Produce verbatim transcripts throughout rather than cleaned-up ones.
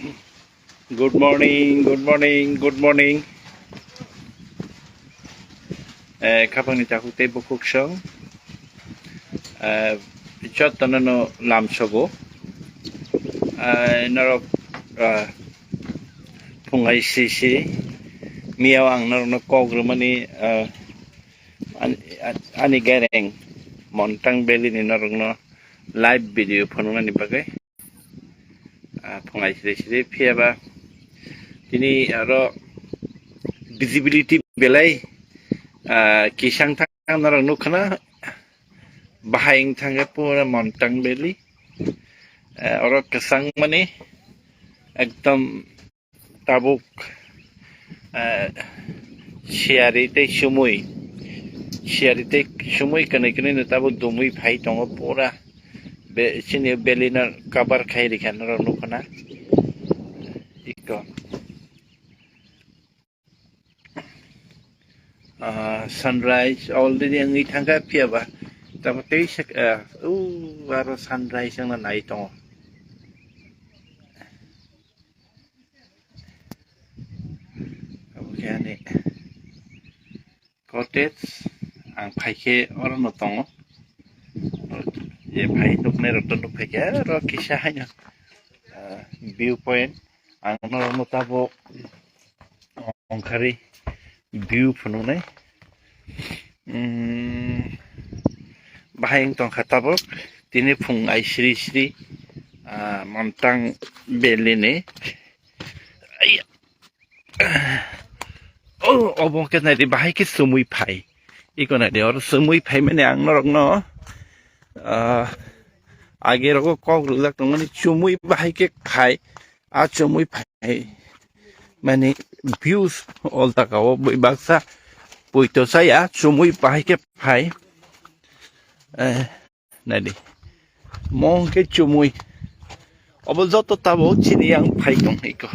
Good morning, good morning, good morning. Eh, khapangni takhuk tei bukhuk song. Eh, jotono no lamsogo. Eh, norok, eh, phungai sisi. Miyao ang norokno kok rwmani, eh, ani, ani gereng Montang Valley ni norokno live video phunuknani bagwi. Ah, phungai siri siri phiyaba tini aro visibility belai, ah, kisang thang norok nukha na, bahai wng thangkhe pura Montang Valley. Ah, oro kwchang mani ekdom tabuk, ah, siyari tei sumui, siyari tei sumui kwnwi kwnwi no tabuk dumui phai tongo pura. Be, chini valley no cover khai rikha norok nukha na. Iko. Ah, sunrise already wngwi thangkha phiyaba. Tamo tei sek-, ah, u aro sunrise wngna nai tongo. Abo khe ani cottage, ang phaikhe orono tongo. Je phai nuknai rokto nukphaikhe aro kisa haino, ah, view point. Ang norokno tabuk ongkhari view phunuknai. Mm, bahai wng tongkha tabuk tini phung ai sri sri, ah, Montang Valley ni. Aiya. Oh, obo khe naidi bahai khe chumui phai. Iko naidi oro chumui phai mani ang norokno, ah, age rogo kok rwjak tongmani chumui bahai khe khai. A chumui phai mani views all taka o bui baksa poito chaya chumui bahai khe phai. Eh, Naidi. Mo hwnkhe chumui. Obo joto tabuk chini yang phai tong iko.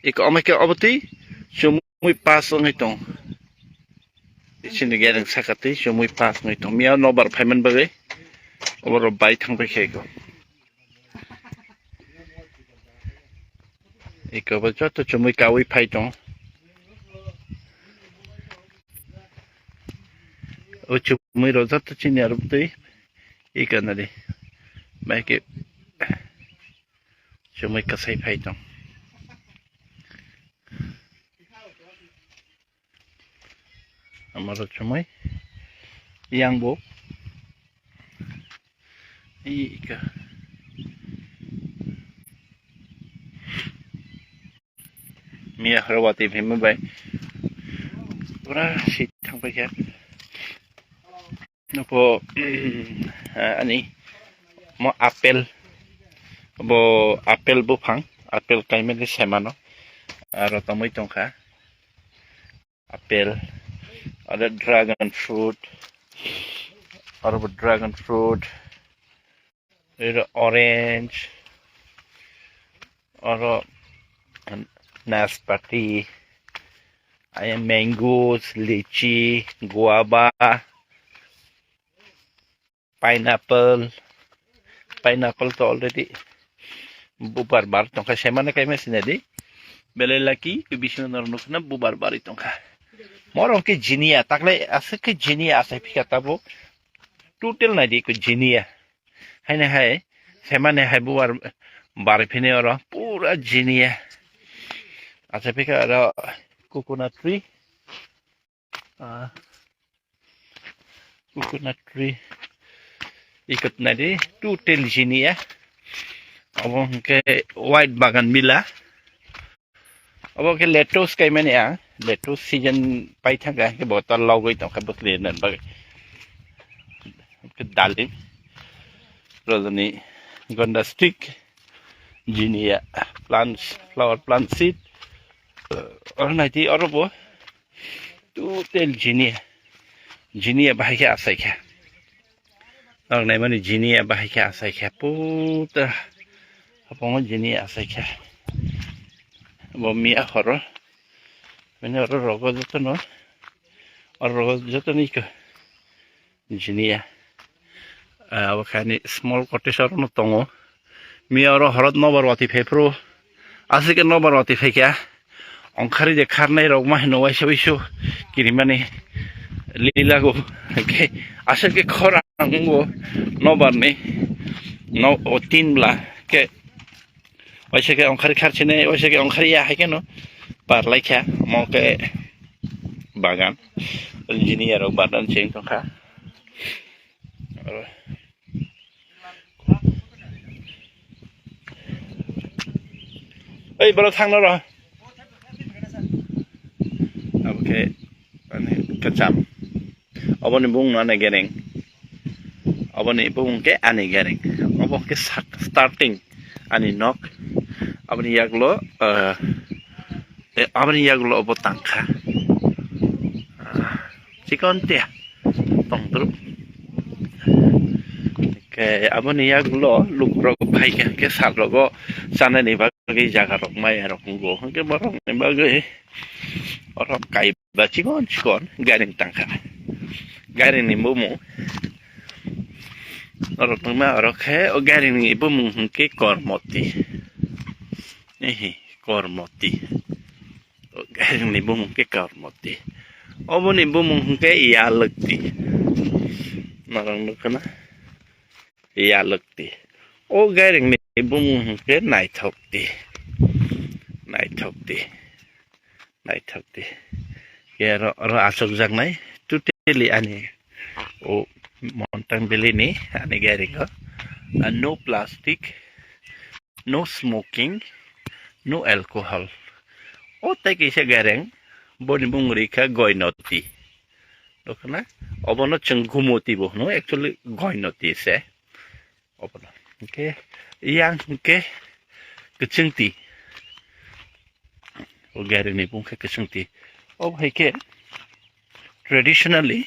Iko omo khe obo twi chumui pass wngwi tong. Chini gereng saka twi chumui pass wngwi tong. Miya nobar phaiman bagwi obo rok bai thangbai khe iko. Iko bo joto chumui kaui phai tong. O chumui rok joto chini aro twi iko nadi. Bai khe chumui kasai phai tong. Amaro chumui yang bo. Ika. Miya horo watwi phaimu bai. Pura si thangpai kha. Nopo, ani mo apple. Bo apple buphang, apple kaimani semano. Aro tomoi tongkha. Apple, aro dragon fruit, aro bo dragon fruit, aro orange, aro naspati, aya mangoes, lychee, guava, pineapple, pineapple to already bubar bar tongkha, semana kaima sinadi. Belai lucky, khe bisingo norok nukna bubar barwi tongkha. Morok khe jinia, taklai aswk khe jinia achai phika tabuk. Total naidi khe jinia. Haine hai, semane hai bubar barwi phini oro pura jinia. Achai phika oro coconut tree. Ah, coconut tree. Ikot naidi total jinia. Obo hwnkhe white bagan bila. Obo khe lettuce kaimani ang. Lettuce season pai thangkha hwnkhe bo ta logwi tongkha bwsli nan bagwi. Hwnkhe dalim. Rajani gonda stick. Jinia plants, flower plant seed. Oro naidi oro bo. Total jinia, jinia bahai khe achai kha. Norok naimani jinia bahai khe achai kha. Puta hapango jinia achai kha. Bo miya horo. Mane oro rogo jotono, oro rogo jotono iko jinia. Ah, abo khe ani small cottage oro no tongo. Miya oro horot nobar watwi phaiphuru. Aswk khe nobar watwi phaikha, ongkhari je kharnai rok ma hino waisa waisu kirimani lilago, hwnkhe aswk khe khorang wngo nobarni no o tin bla khe waisa khe ongkhari kharchinai, waisa khe ongkhari ya hai kheno parlaikha, omo khe bagan engineer rok bagan cheng tongkha. Oi, bolo thangno ro. Abo khe, ani, kacham. Oboni bung no ani gereng. Oboni bung khe ani gereng. Obo khe sak-, starting ani nok. Aboni yaglo, eh, eh, aboni yaglo obo tangkha. Ah, chikon tia. Tongdrup. Khe aboni yaglo lukrok phaikha khe salrogo chanani bagwi jagarok mairok wngo. Hwnkhe borokni bagwi oro kaiba chikon chikon gairing tangkha. Gairingni bumung oro tongma oro khe o gairingni bumung hwnkhe Kormoti. Ehe, Kormoti. O gairingni bumung khe Kormoti. Oboni bumung hwnkhe Yalwkti. Norok nukha na? Yalwkti. O gairingni bumung hwnkhe Naithokti. Naithokti. Naithokti. Khe oro, oro achukjaknai totally ani o Montang Valley ni ani gairingo. Ah, no plastic, no smoking, no alcohol. O tei kaisa gairing, boni bumung rikha Goinoti. Nukha na? Obono chwng Gumoti bo hwno, actually Goinoti se. Obono. Hwnkhe yang hwnkhe kwchwngti. O gairingni bumung khe kwchwngti. Obo hai khe traditionally,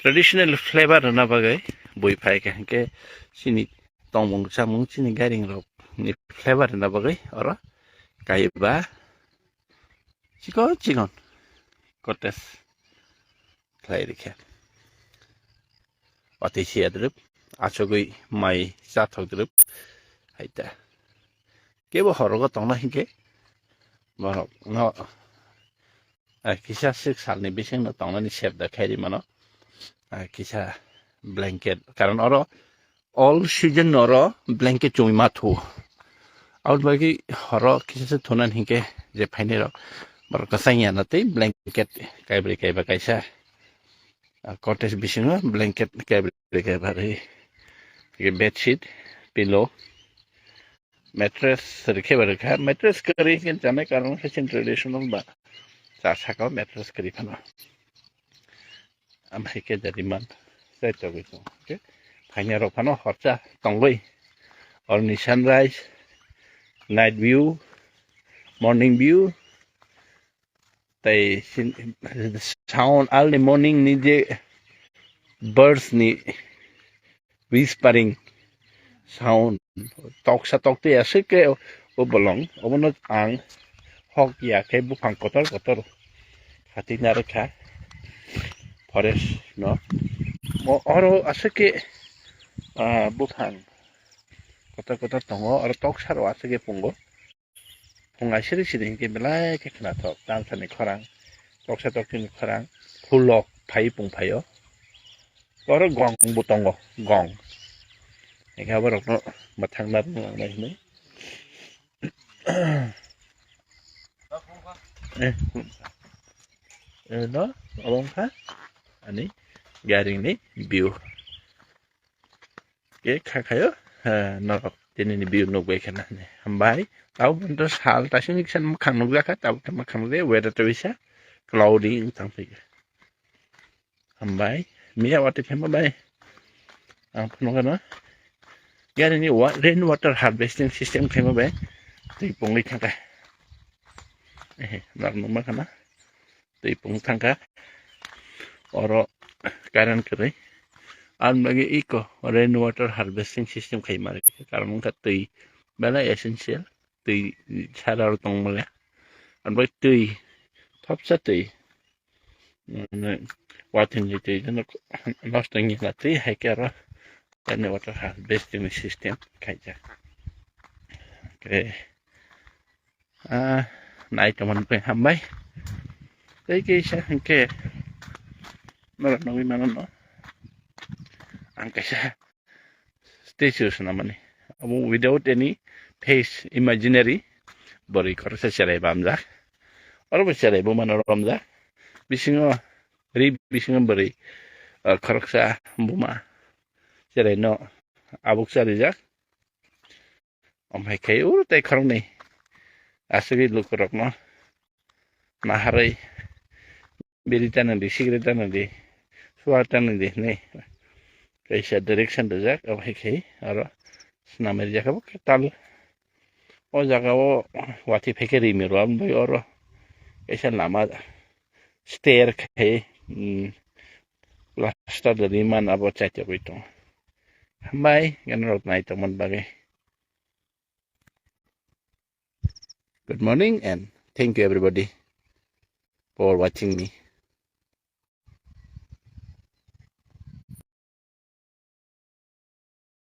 traditional flavor rwna bagwi bui phai kha, hwnkhe chini tongmung chamung chini gairing rok ni flavor rwna bagwi oro kaiba chikon chikon cottage khlai rikha. Watwi siya drip, achugwi mai chathok drip, hai ta. Kebo horogo tongna hinkhe borok no, ah, kisa sik salni bisingno tongnani sep da khairi mano. Ah, kisa blanket, karon oro all season oro blanket chumui ma thu. Aboni bagwi horo kisa se thunan hinkhe je phainai rok borok kwchang ya na tei blanket kaibrwi kaiba kaisa, ah, cottage bisingo blanket kaibrwi kaiba ri, bedsheet, pillow, mattress rikhe ba rikha. Mattress kwrwi hinkhe chanai karon khe chini traditional ba cha saka o mattress kwrwi phano. Amhai khe jariman sai togwi tongo. Hwnkhe phainai rok phano horcha tongwi oroni sunrise, night view, morning view, tei sin-, sound early morning ni je birds ni whispering sound, toksa tokti aswk khe o bolong, obono ang hok ya khe buphang kotor kotor khatwi narwkha forest no. O oro aswk khe, ah, buphang kotor kotor tongo, oro toksa rok aswk khe pungo. Phung aisiri siri hinkhe belai khe khnathok, tamsani khorang, toksa toktini khorang, khulok phai pung phaio. Oro gong bo tongo, gong. Hinkhe aborokno mwthangna rwnglangnai hinwi. Eh, eh, no, obo wngkha ani gairingni view. Khe kha khayo, eh, norok tinini view nukbai khana hinwi. Hambai, tabuk to sal taisini kisa mwkhang nukjakha, tabuk khe mwkhang nukjakha, weather to bisa cloudy wng tang phaikha. Hambai, miya watwi khaima bai. Ang phunukgano gairini wa-, rain water harvesting system khaima bai. Twi pungwi thangkha. Ehe, norok nukma khana. Twi pung thangkha. Oro current kwrwi. Ang bagwi iko rain water harvesting system khaima rikha. Karon wngkha twi belai essential. Twi sara ro tongmale. Ang bagwi twi thopsa twi. Mane, watwi ni twi jeno nosto wngya na twi hai khe aro rain water harvesting system khaijak. Khe Ah, nai tongmani bai hambai. Tei kisa hwnkhe norok nugwi mano no. Ang kaisa statue swnamani. Abo without any face, imaginary bwrwi khoroksa cherai bamjak. Oro bo cherai bumano romjak. Bisingo, ri bisingo bwrwi, ah, khoroksa buma cherai no abuk charijak. Omo hai khe uro tei khoroknwi aswkwi lukurokno naharwi biri tanadi, cigarette tanadi, sua tanadi hinwi kaisa direction rijak. Omo hai khe oro swnamwi rijak abo khe tal. O jaga o watwi phai khe rimi rw, aboni bagwi oro kaisa lama stair khai, um, plaster rwwi man abo chaitokgwi tongo. Hambai norok nai tongmani bagwi. Good morning and thank you everybody for watching me.